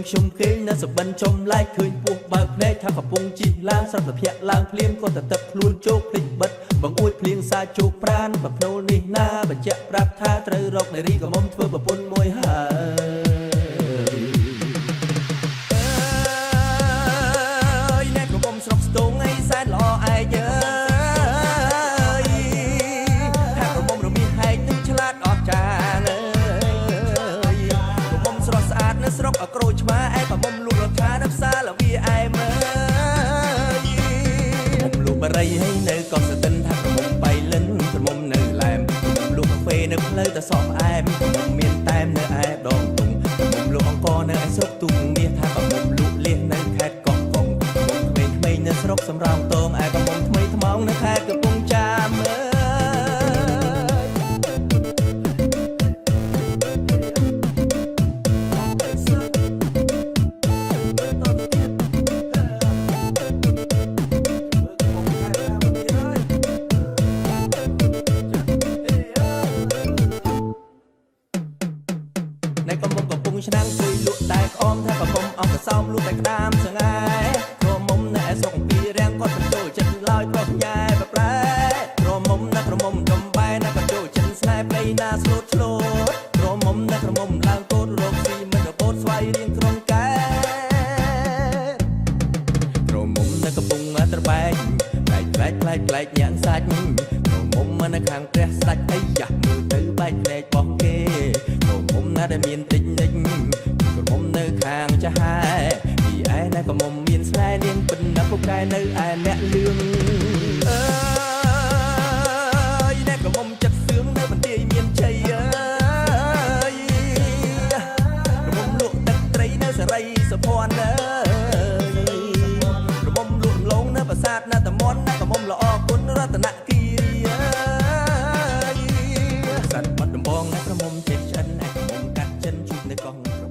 ខ្ញុំគេងនៅសបិនចំឡែកឃើញពោះបើកភ្នែកថាកំពុងជិះឡានស្រាប់តែភ្ញាក់ឡើងភ្លាមក៏តទឹកខ្លួនជោគភ្លេចបិទបង្អួចភ្លៀងសាជោគប្រានប្រភ្នូលនេះណាបញ្ជាក់ប្រាប់ថាត្រូវរកនារីក៏មុំធ្វើប្រពន្ធមួយហើយ អើយណែក្រមុំស្រុកស្ទងអីសែនល្អឯងអើយថាក្រមុំរមាសហែកនឹងឆ្លាតអស្ចារ្យអើយក្រមុំស្រស់ស្អាតនៅស្រុកអក្រូចឆ្មាឯក្រមុំលក់រដ្ឋានៅផ្សារលវាអែមអើយក្រមុំលក់បរិយហើយនៅកោះសតិនថាក្រមុំបៃលិនក្រមុំនៅឡែមក្រមុំលក់កាហ្វេនៅផ្លូវតសក់ផ្អែមក្រមុំមានតែមនៅឯដងទុងក្រមុំលក់អង្ករនៅឯស្រុកទូកមាសថាក្រមុំលក់លៀសនៅខេត្តកោះកុងក្រមុំក្មេងៗនៅស្រុកសំរោងតងឯក្រមុំថ្មីថ្មោងនៅខេត្តកំពង់ចាមអើយ ណែកំមុំកំពុងឆ្នាំងជួយលក់តែក្អមថាកំពុងអង្គសោមលក់តែក្តាមសង្ហែក្រមុំណែស្រុកអំពីរាំងគាត់បញ្ចូលចិត្តឡើយប្រុសញ៉ែប្រប្រែក្រមុំណាក្រមុំចំបែណាក៏ចូលចិត្តស្នេហ៍ប្តីណាស្លូតស្លូតក្រមុំណាក្រមុំឡើងកូតរកស៊ីមិនរបូតស្វ័យរៀងក្រុងកែ ក្រមុំនៅកំពុងត្របែកប្លែកប្លែកប្លែកប្លែកញ៉ាំងសាច់ក្រមុំនៅខាងព្រះស្ដេចអីយ៉ាស់មើលទៅបែកភ្នែកបោះគេក្រមុំណាដែលមានតិចនិចក្រមុំនៅខាងចាស់ហែពីឯណែក្រមុំមានស្នេហ៍នាងពិនណាពុកកែនៅឯអ្នកលឿងអើយណែក្រមុំចិត្តសឿងនៅបន្ទាយមានជ័យអើយក្រមុំលក់ទឹកត្រីនៅសេរីសុភ័ណ្ឌអើយ ក្រមុំលក់លងនៅប្រាសាទនៅតំមន់ណាក្រមុំល្អគុណរតនគិរីអើយសត្វបាត់ដំបងណាក្រមុំចេះឆ្អិនឯក្រមុំកាត់ចិនជួបនៅកោះក្រ